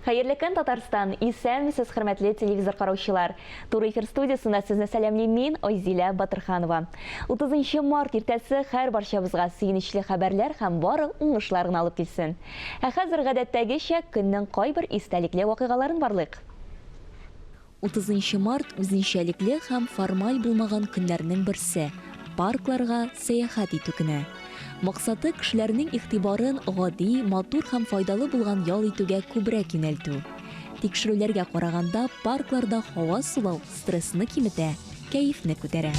Хәерле көн, Татарстан! Исәнмесез, хөрмәтле телевизор караучылар! Туры эфир студиясендә сезне сәламлим мин, Айзилә Батырханова. 30 март иртәсе һәр барчабызга сөенечле хәбәрләр һәм бары уңышлар гына алып килсен. Ә хәзер гадәттәгечә көннең кайбер истәлекле вакыйгаларын барлыйк. 30 март үзенчәлекле һәм формаль булмаган көннәрнең берсе, паркларга сәяхәт итү көне. Максаты, кешеләрнең игътибарын гади, матур һәм файдалы булган ял итүгә күбрәк юнәлтү. Тикшерүләргә караганда, паркларда һава сулау стрессны киметә, кәефне күтәрә.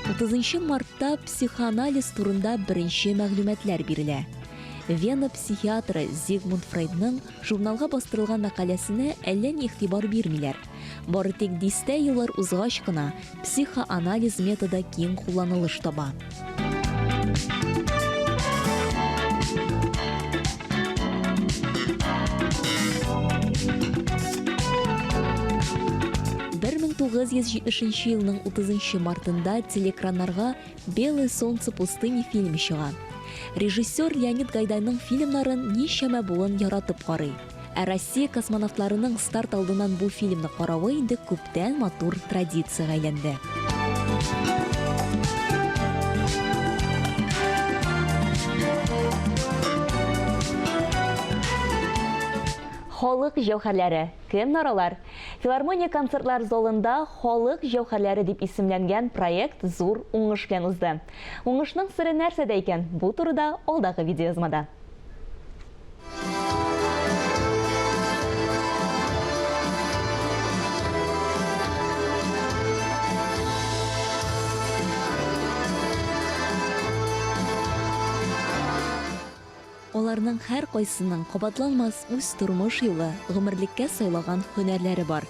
Утызынчы мартта психоанализ турында беренче мәгълүматлар бирелә. Вена психиатры Зигмунд Фрейдның журналга бастырылган мәкаләсенә әллә ни игътибар бирмиләр. Бары тик дистә еллар узгач кына психоанализ методы киң кулланылыш таба. Бер 1970 елның 30 мартында телеэкраннарга Белое солнце пустыни фильмы чыга. Режиссер Леонид Гайдайның фильмнарын ничәмә буын яратып карый. Ә Россия космонавтларының старт алдыннан бу фильмны каравы инде күптән матур традициягә әйләнде. Халык җәүһәрләре. Кемнәр алар? Филармония концертлар залында Халык җәүһәрләре дип исемләнгән проект зур уңыш белән узды. Уңышның сере нәрсәдә икән? Бу турыда алдагы видеоязмада. Аларның һәркайсының кабатланмас үз тормыш юлы, гомерлеккә сайлаган һөнәрләре бар.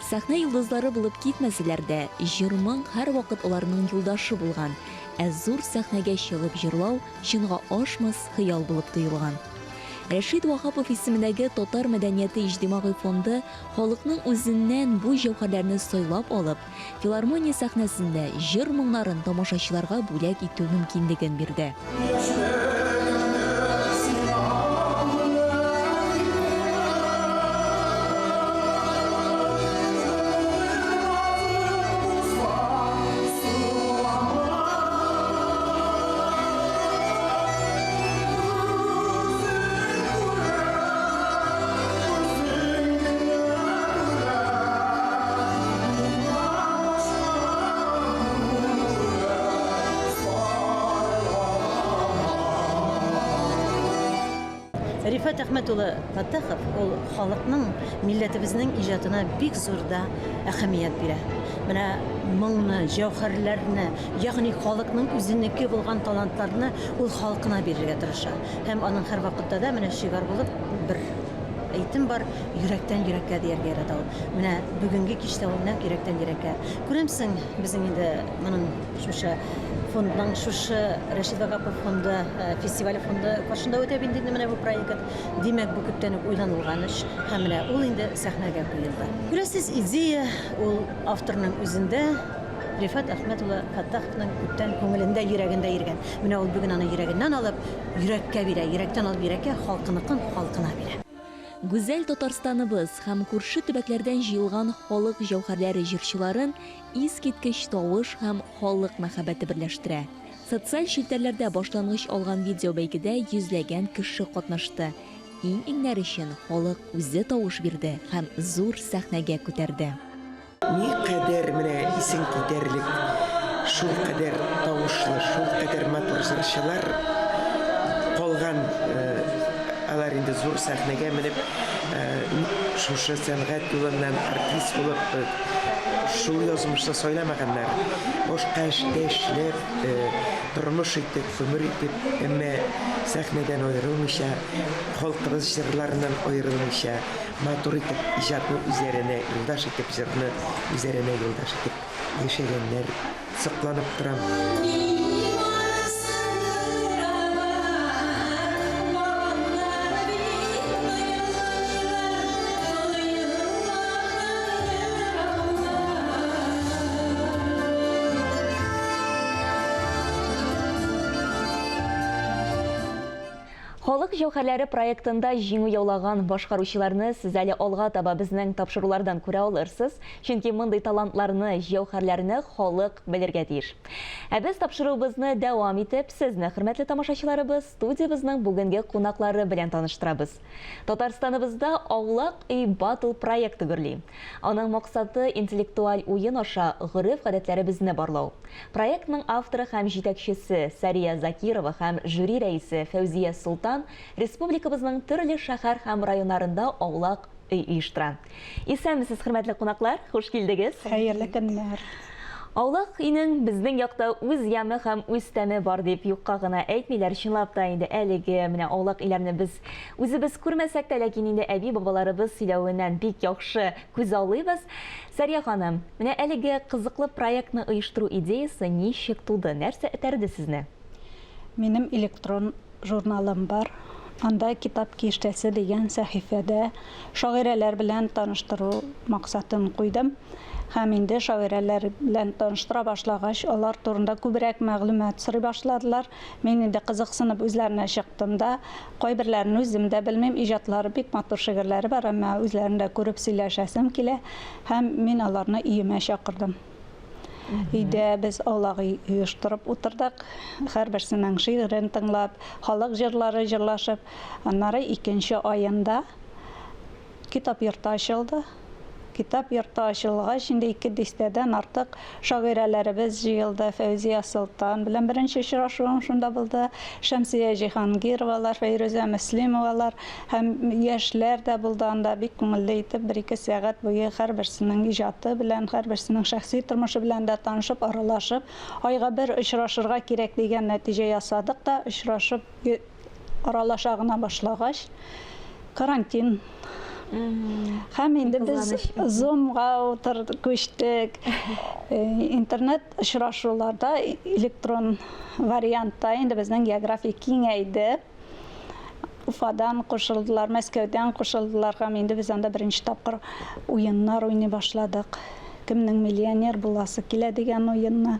Сәхнә йолдызлары булып китмәсәләр дә, җыр-моң һәрвакыт аларның юлдашы булган, ә зур сәхнәгә чыгып җырлау чынга ашмас хыял булып тоелган. Рәшит Ваһапов исемендәге Татар мәдәнияте иҗтимагый фонды халыкның үзеннән бу җәүһәрләрне сайлап алып, филармония сәхнәсендә җыр-моңнарын тамашачыларга бүләк итү мөмкинлеген бирде. Рифат Әхмәт улы Фәттахов ул халыкның, милләтебезнең иҗатына бик зур да әһәмият бирә. Менә моңны, җәүһәрләрне, ягъни халыкның үзенеке булган талантларны ул халкына бирергә тырыша. Һәм аның һәрвакытта да менә шигар булып бер әйтем бар, йөрәктән йөрәккә дияргә ярата ул. Менә бүгенге кичтә ул нәкъ йөрәктән йөрәккә. Күрәмсең, безнең инде моның шушы фондның, шушы Рәшит Вагапов фонды, фестивале фонды каршында үтә бит инде менә бу проект. Димәк, бу күптән үк уйланылган эш һәм менә ул инде сәхнәгә куелды. Күрәсез, идея ул авторның үзендә, Рифат Әхмәт улы Фәттаховның күптән күңелендә, йөрәгендә йөргән. Менә ул бүген аны йөрәгеннән алып, йөрәккә бирә, йөрәктән алып йөрәккә, халкыныкын халкына бирә. Гүзәл Татарстаныбыз һәм күрше төбәкләрдән җыелган халык җәүһәрләре җырчыларын искиткеч тавыш һәм халык мәхәббәте берләштерә. Социаль челтәрләрдә башлангыч алган видеобәйгедә йөзләгән кеше катнашты. Иң-иңнәр өчен халык үзе тавыш бирде һәм зур сәхнәгә күтәрде. Никадәр менә исең китәрлек, шулкадәр тавышлы, шулкадәр матур җырчылар калган. Алар инде зур сәхнәгә менеп, шушы сәнгать юлыннан артист булып, шул язмышны сайламаганнар. Башка эштә эшләп, тормыш итеп, гомер итеп, әмма сәхнәдән аерылмыйча, халкыбыз җырларыннан аерылмыйча, Матур итеп иҗатны үзләренә юлдаш итеп, җырны үзләренә юлдаш итеп яшәгәннәр. Сокланып торам. Халык җәүһәрләре проектында җиңү яулаган башкаручыларны сез әле алга таба безнең тапшырулардан күрә алырсыз, чөнки мондый талантларны, җәүһәрләрне халык белергә тиеш. Ә без тапшыруыбызны дәвам итеп, сезне, хөрмәтле тамашачыларыбыз, студиябезнең бүгенге кунаклары белән таныштырабыз. Татарстаныбызда Аулак өй батл проекты гөрли. Аның максаты, интеллектуаль уен аша гореф-гадәтләребезне барлау. Проектның авторы һәм җитәкчесе Сәрия Закирова һәм жюри рәисе Фәүзия Солтан республикабызның төрле шәһәр һәм районнарында аулак өй оештыра. Исәнмесез, хөрмәтле кунаклар, хуш килдегез! Хәерле көннәр! Аулак өйнең безнең якта үз яме һәм үз тәме бар дип юкка гына әйтмиләр. Чынлап та инде әлеге менә аулак өйләрне без үзебез күрмәсәк тә, ләкин инде әби-бабаларыбыз сөйләвеннән бик яхшы күзаллыйбыз. Сәрия ханым, менә әлеге кызыклы проектны оештыру идеясе ничек туды, нәрсә этәрде сезне? Минем электрон журналым бар. Анда Китап киштәсе дигән сәхифәдә шагыйрәләр белән таныштыру максатын куйдым. Һәм инде шагыйрәләр белән таныштыра башлагач, алар турында күбрәк мәгълүмат сорый башладылар. Мин инде кызыксынып үзләренә чыктым да, кайберләрен үзем дә белмим, иҗатлары бик матур шигырьләре бар, әмма үзләрен дә күреп сөйләшәсем килә һәм мин аларны өемә чакырдым. Өйдә без аулак өй оештырып утырдык, һәрберсенең шигырен тыңлап, халык җырлары җырлашып, аннары икенче аенда Китап йорты ачылды. Китап йорты ачылгач, инде ике дистәдән артык шагыйрәләребез җыелды. Фәүзия Солтан белән беренче очрашуым шунда булды. Шәмсия Җиһангировалар, Фәйрүзә Мөслимовалар һәм яшьләр дә булды анда. Бик күңелле итеп, бер-ике сәгать буе һәрберсенең иҗаты белән, һәрберсенең шәхси тормышы белән дә танышып, аралашып, айга бер очрашырга кирәк дигән нәтиҗә ясадык та, очрашып аралаша гына башлагач, карантин. Һәм инде без Zoom-га утыр күчтек. Э, интернет очрашуларда электрон вариантта инде безнең география киңәйде. Уфадан кушылдылар, Мәскәүдән кушылдылар һәм инде без анда беренче тапкыр уеннар уйный башладык. Кемнең миллионер буласы килә дигән уенны.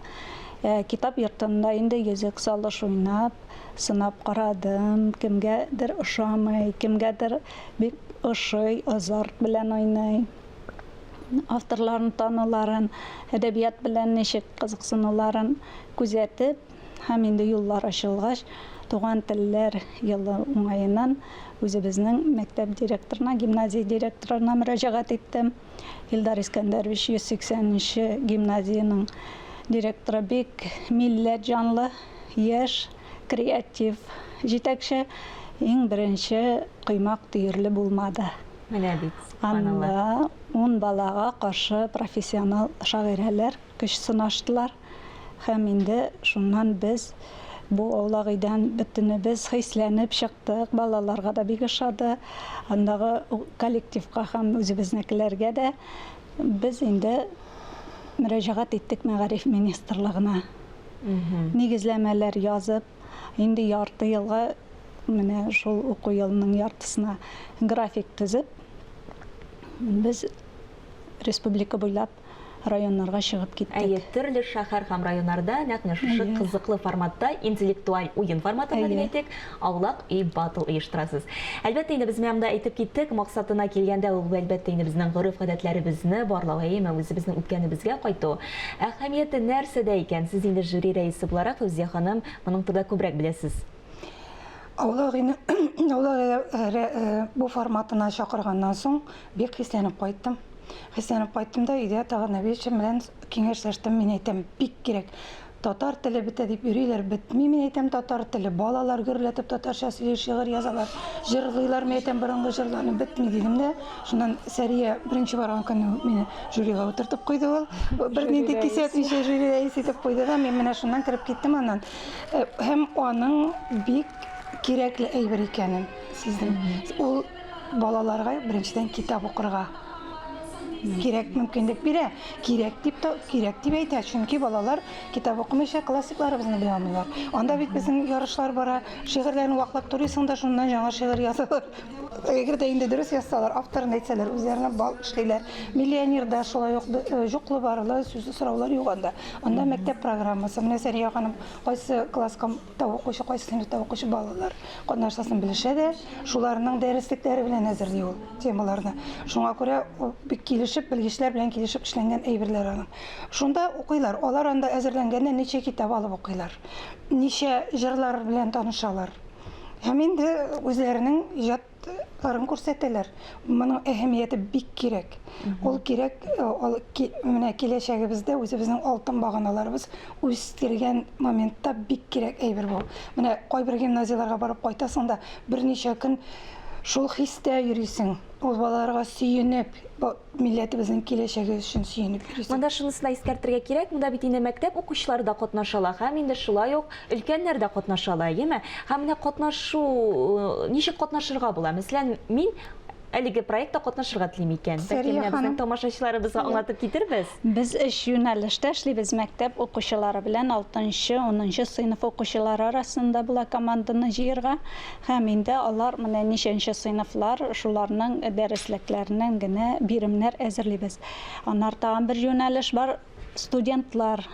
Э, китап йортында инде йөзек салыш уйнап, Сынап карадым, кемгәдер ошамый, кемгәдер бик ошый, азарт белән уйный. Авторларын тануларын, әдәбият белән ничек кызыксынуларын күзәтеп һәм инде юллар ачылгач, Туган телләр елы уңаеннан үзебезнең мәктәп директорына, гимназия директорына мөрәҗәгать иттем. Илдар Искәндәрович 180 нче гимназиянең директоры бик милләт җанлы, яшь, креатив җитәкче. Иң беренче коймак төерле булмады. Менә бит, сөбханалла. Анда ун балага каршы профессионал шагыйрәләр көч сынаштылар. Һәм инде шуннан без бу аулак өйдән бөтенебез хисләнеп чыктык. Балаларга да бик ошады. Андагы коллективка һәм үзебезнекеләргә дә. Без инде мөрәҗәгать иттек мәгариф министрлыгына. Нигезләмәләр язып, инде ярты елга менә шул уку елының яртысына график төзеп, без республика буйлап районнарга чыгып киттек. Әйе, төрле шәһәр һәм районнарда нәкъ менә шушы кызыклы форматта, интеллектуаль уен форматында дип әйтик, аулак өй батл оештырасыз. Әлбәттә инде без менә монда әйтеп киттек, максатына килгәндә ул әлбәттә инде безнең гореф-гадәтләребезне барлау, әйеме, үзебезнең үткәнебезгә кайту. Әһәмияте нәрсәдә икән? Сез инде жюри рәисе буларак, Фәүзия ханым, моның турында күбрәк беләсез. Аулак өйне аулак өй бу форматына чакырганнан соң бик хисләнеп кайттым. Хисләнеп кайттым да өйдә тагын Нәбиевичем белән киңәшләштем. Мин әйтәм, бик кирәк. Татар теле бетә дип йөриләр, бетми, мин әйтәм, татар теле. Балалар гөрләтеп татарча сөйли, шигырь язалар, җырлыйлар, мин әйтәм, борынгы җырларны бетми дидем дә. Шуннан Сәрия беренче барган көнне үк мине жюрига утыртып куйды ул. Бернинди кисәтмичә жюри рәисе итеп куйды да, мин менә шуннан кереп киттем аннан. Э, һәм аның бик кирәкле әйбер икәнен сиздем. Ул балаларга беренчедән китап укырга. Кирәк мөмкинлек бирә. Кирәк дип тә, кирәк дип әйтә, чөнки балалар китап укымыйча классикларыбызны белә алмыйлар. Анда бит безнең ярышлар бара, шигырьләрне ваклап турыйсың да, шуннан яңа шигырь язалар. Әгәр дә инде дөрес язсалар, авторын әйтсәләр, үзләренә балл эшлиләр. Миллионерда шулай ук э, юклы-барлы сүз сораулар юк анда. Анда мәктәп программасы. Менә Сәрия ханым кайсы класска та укучы, кайсы сыйныфта укучы балалар катнашасын белешә дә, шуларның дәреслекләре белән әзерли ул темаларны. Шуңа күрә бик килешеп, белгечләр белән килешеп эшләнгән әйберләр аның. Шунда укыйлар. Алар анда әзерләнгәндә ничә китап алып укыйлар, ничә җырлар белән танышалар. Һәм инде үзләренең иҗат ларын күрсәтәләр. Моның әһәмияте бик кирәк. Ул кирәк, э, ул менә киләчәгебездә үзебезнең алтын баганаларыбыз үстергән моментта бик кирәк әйбер бу. Менә кайбер гимназияләргә барып кайтасың да, берничә көн шул хистә йөрисең. Ул балаларга сөенеп, милләтебезнең киләчәге өчен сөенеп йөрисең. Монда шунысын да искәртергә кирәк, монда бит инде мәктәп укучылары да катнаша ала һәм инде шулай ук өлкәннәр дә катнаша ала, әйеме? Һәм менә катнашу, ничек катнашырга була? Мәсәлән, мин әлеге проектта катнашырга телим икән. Бәлки менә безнең тамашачыларыбызга аңлатып китербез? Без өч юнәлештә эшлибез, мәктәп укучылары белән алтынчы, унынчы сыйныф укучылары арасында була команданы җыерга. Һәм инде алар менә ничәнче сыйныфлар, шуларның дәреслекләреннән генә биремнәр әзерлибез. Аннары тагын бер юнәлеш бар, студентлар.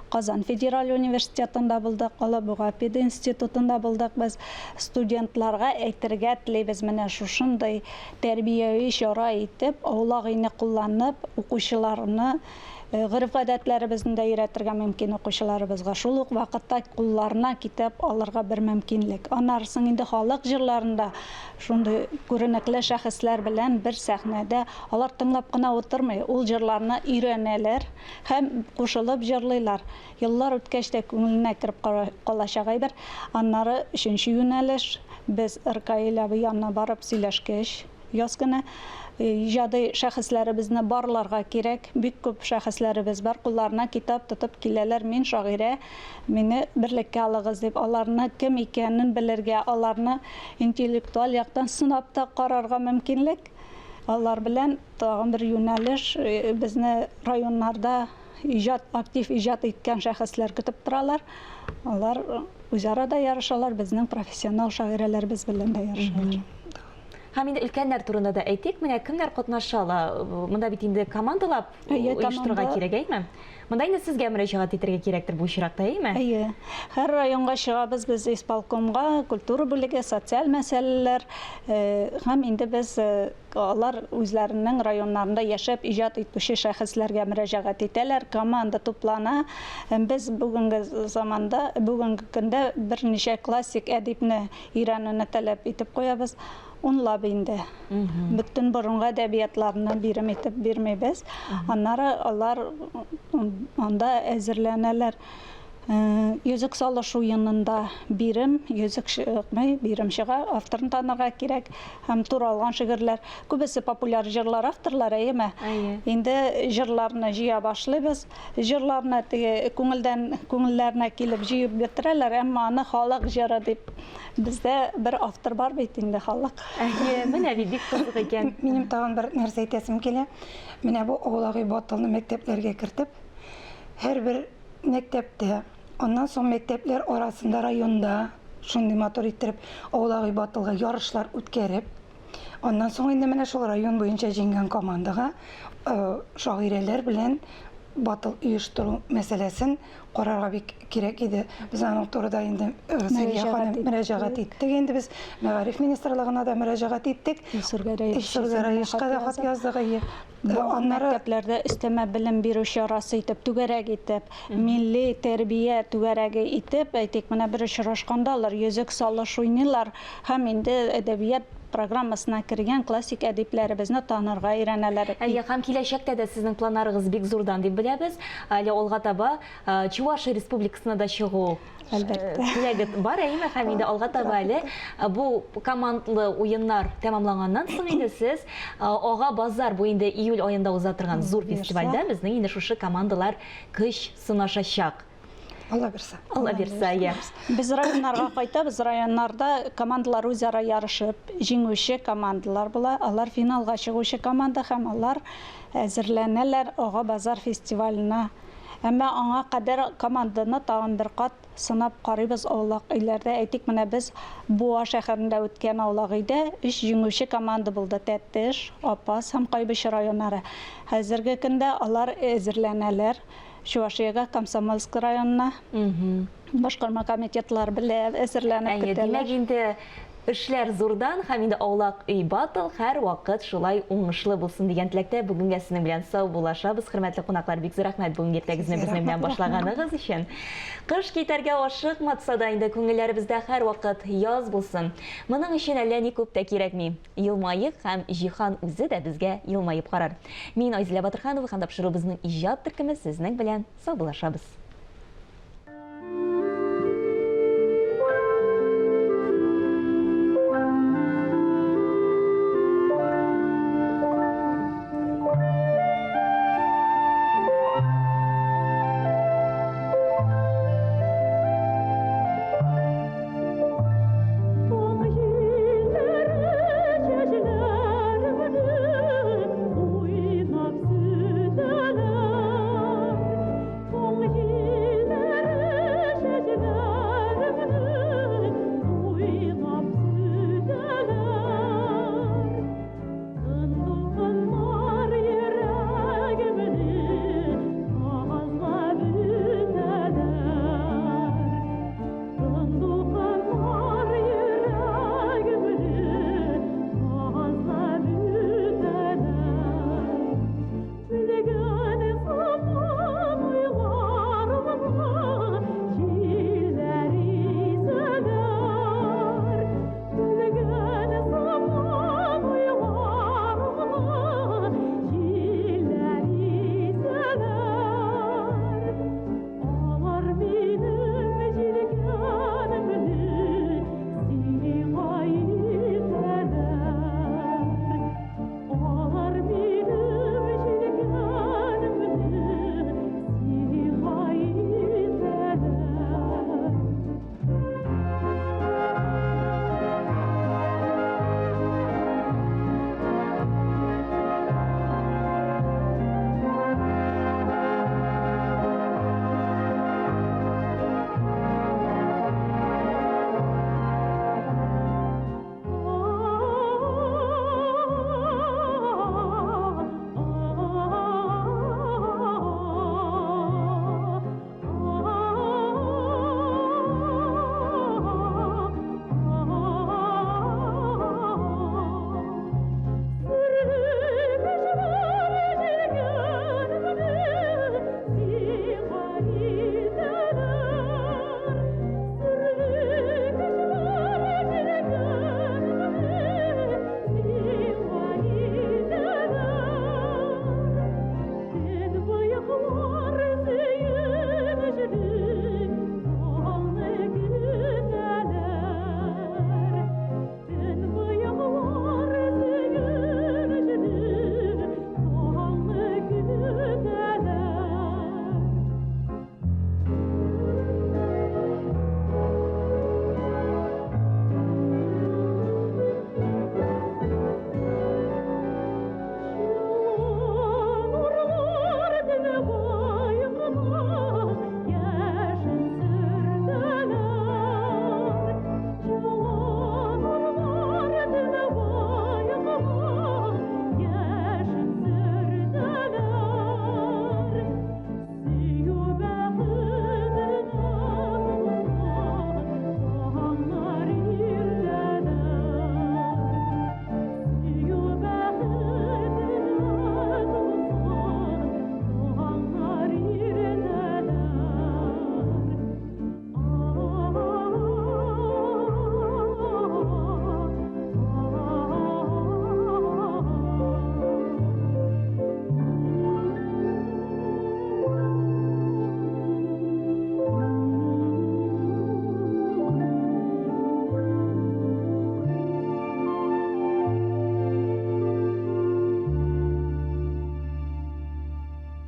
Казан федераль университетында булдык, Алабуга пединститутында булдык без. Студентларга әйтергә телибез, менә шушындый тәрбияви чара итеп, аулак өйне кулланып, укучыларны Гореф-гадәтләребезне дә өйрәтергә мөмкин укучыларыбызга. Шул ук вакытта кулларына китап алырга бер мөмкинлек. Аннары соң инде халык җырларында шундый күренекле шәхесләр белән бер сәхнәдә алар тыңлап кына утырмый, ул җырларны өйрәнәләр һәм кушылып җырлыйлар. Еллар үткәч тә күңеленә кереп калачак әйбер. Аннары өченче юнәлеш, без Ркаил абый янына барып сөйләшкәч, Яз көне иҗади шәхесләребезне барларга кирәк. Бик күп шәхесләребез бар, кулларына китап тотып киләләр, мин шагыйрә, мине берлеккә алыгыз дип. Аларны кем икәнен белергә, аларны интеллектуаль яктан сынап та карарга мөмкинлек. Алар белән тагын бер юнәлеш, безне районнарда иҗат, актив иҗат иткән шәхесләр көтеп торалар. Алар үзара да ярышалар, безнең профессионал шагыйрәләребез белән дә ярышалар. Һәм инде өлкәннәр турында да әйтик, менә кемнәр катнаша ала? Монда бит инде командалап оештырырга кирәк, әйме? Монда инде сезгә мөрәҗәгать итәргә кирәктер бу очракта, әйме? Әйе. Һәр районга чыгабыз без исполкомга, культура бүлеге, социаль мәсьәләләр һәм инде без алар үзләренең районнарында яшәп иҗат итүче шәхесләргә мөрәҗәгать итәләр, команда туплана. Без бүгенге заманда, бүгенге көндә берничә классик әдипне Өйрәнүне таләп итеп куябыз. Унлап инде. Бөтен борынгы әдәбиятларны бирем итеп бирмибез. Аннары алар анда әзерләнәләр. Йөзек салыш уенында бирем, йөзек чыкмый, бирем чыга, авторын танырга кирәк һәм туралган шигырьләр. Күбесе популяр җырлар авторлары, әйеме? Әйе. Инде җырларны җыя башлыйбыз. Җырларны теге күңелдән күңелләренә килеп җыеп бетерәләр, әмма аны халык җыры дип. Бездә бер автор бар бит инде халык. Әйе, менә бит бик кызык икән. Минем тагын бер нәрсә әйтәсем килә. Менә бу Аулак өй батылны мәктәпләргә кертеп, һәрбер мәктәптә, аннан соң мәктәпләр арасында районда шундый матур иттереп Аулак өй батылга ярышлар үткәреп, Аннан соң инде менә шул район буенча җиңгән командага шагыйрәләр белән батыл оештыру мәсьәләсен карарга бик кирәк иде. Без аның турыда инде Сәрия ханым мөрәҗәгать иттек инде без мәгариф министрлыгына да мөрәҗәгать иттек. Илсур Гәрәевка да хат яздык. Әйе. Аннары мәктәпләрдә өстәмә белем бирү чарасы итеп, түгәрәк итеп, милли тәрбия түгәрәге итеп, әйтик, менә бер очрашканда алар йөзек салыш уйныйлар һәм инде әдәбият программасына кергән классик әдипләребезне танырга өйрәнәләр. Әйе, һәм киләчәктә дә сезнең планнарыгыз бик зурдан дип беләбез. Әле алга таба Чувашия Республикасына да чыгу Әлбәттә. Теләге бар, әйеме? Һәм инде алга таба әле бу командлы уеннар тәмамланганнан соң инде сез Ага базар, бу инде июль аенда уза торган зур фестивальдә безнең инде шушы командалар көч сынашачак. Алла бирса. Алла бирса, иә. Без районнарга кайтабыз. Районнарда командалар үзара ярышып, җиңүче командалар була. Алар финалга чыгучы команда һәм алар әзерләнәләр Ага базар фестиваленә. Әмма аңа кадәр команданы тагын бер кат сынап карыйбыз аулак өйләрдә. Әйтик, менә без Буа шәһәрендә үткән аулак өйдә өч җиңүче команда булды, Тәтеш, Апас һәм Кайбыч районнары. Хәзерге көндә алар әзерләнәләр Чувашиягә, Комсомольск районына. Башкарма комитетлар белән әзерләнеп Әйе, көтәләр. димәк инде эшләр зурдан һәм инде Аулак өй баттл һәрвакыт шулай уңышлы булсын дигән теләктә бүгенгә сезнең белән саубуллашабыз. Хөрмәтле кунаклар, бик зур рәхмәт бүгенге иртәгезне Сезгә безнең белән рәхмәт, рәхмәт. башлаганыгыз өчен. Кыш китәргә ашыкматса да инде күңелләребездә һәрвакыт яз булсын. Моның өчен әллә ни күп тә кирәкми. Елмаек һәм җиһан үзе дә безгә елмаеп карар. Мин Айзилә Батырханова һәм тапшыруыбызның иҗат төркеме сезнең белән саубуллашабыз.